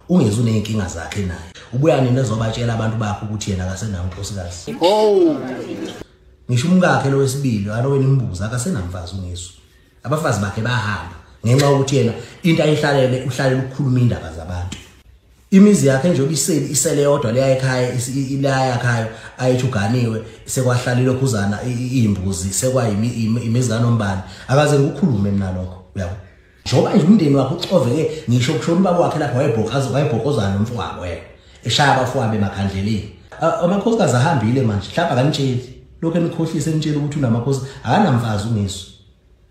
Ungezwe uneyinkinga zakhe naye. Ubuya nini ezobatshela abantu bakhe ukuthi yena akasenawo unkosikazi? Oh. Ngisho umkakhe lo wesibili alowe nimbuza akasenamfazi uNgizwe. Abafazi bakhe bahamba ngenxa yokuthi yena into ayihlalele uhlalela ukukhuluma indaba zabantu. Imizi yakhe nje obiseli isele yodwa leya ekhaya ilaya yakhayo ayithi uganiwe sekwahlala ilokhuzana imbuzi sekwayimizi kaNombani akaze ngikukhulume mina lokho uyabo. Njengoba nje umndeni wakhe ucoveke ngisho kushona ubaba wakhe lapho wayebhokozana nomfowabo yena eshaya abafowabo emakhandleleni. Amakhosikazi ahambile manje mhlawumbe akanitsheli lokho enikhohlise enitshela ukuthi unamakhosi akanamfazi uNgizwe.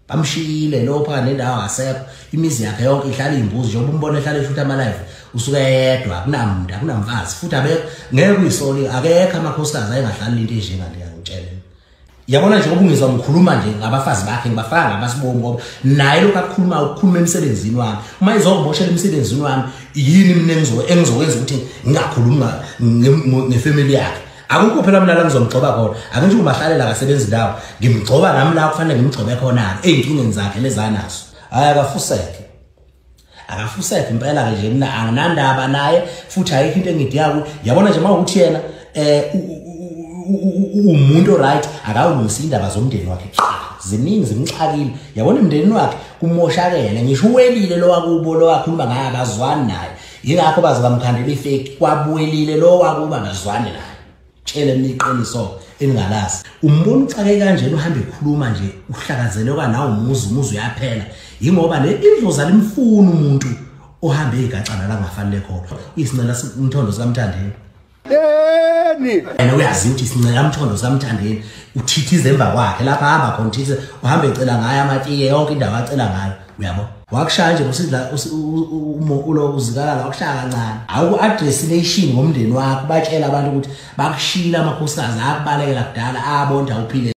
Bamshiyile lo phakathi nendawo asekho imizi yakhe yonke ihlala imbuzi njengoba umbona ehlala eshutha ama live usuke yedwa akunamuntu akunamfazi futhi abekho ngeke uyisoli akekho amakhosikazi ayengahlali into enjengale ngitshele. Yabona nje ngoba ungizwa ngikhuluma nje ngabafazi bakhe ngibafaka ngabasibongo ngoba naye lokho akukhuluma ukukhuluma emsebenzini wami uma izokuboshela emsebenzini wami yini mina engizokwenza ukuthi ngingakhulumi ngefamily yakhe. Akukho phela mina la ngizomgcoba khona akenje umahlalela akasebenzi ndawo ngimgcoba nami la kufanele ngimgcobe khona ke ey'nkingeni zakhe lezanazo. Hayi akafuseke akafuseke impela ke nje mina anginandaba naye futhi ayikho into engidiyako. Yabona nje mawukuthi yena umuntu right akawulungisa indaba zomndeni wakhe kuqala ziningi zimxakile. Yabona emndenini wakhe kumoshakele ngisho uwelile lo wakubo lo wakhuluma ngaye abazwani naye yingakho baze bamkhandela ifake kwabuwelile lo wakuba ngazwani naye. Tshele mina iqiniso engingalazi. Umbona uxake kanjena uhambe ekhuluma nje uhlakazeleka nawo umuzi uyaphela yingoba le idlozi alimfuni umuntu ohambe egacana la ngafanele khona. Isincela umthondo sikaMthandeni. Yeni. Yena uyazi ukuthi isincela umthondo sikaMthandeni uthithize emva kwakhe lapha ahamba khona uthithize uhambe ecela ngayo amatiye yonke indawo acela ngayo uyabo. Wakushaya nje usidla ulo uzikalala wakushaya kancane. Awuku address nation ngomndeni wakho batshela abantu ukuthi bakushila amakhosikazi akubalekela kudala abonda uphile.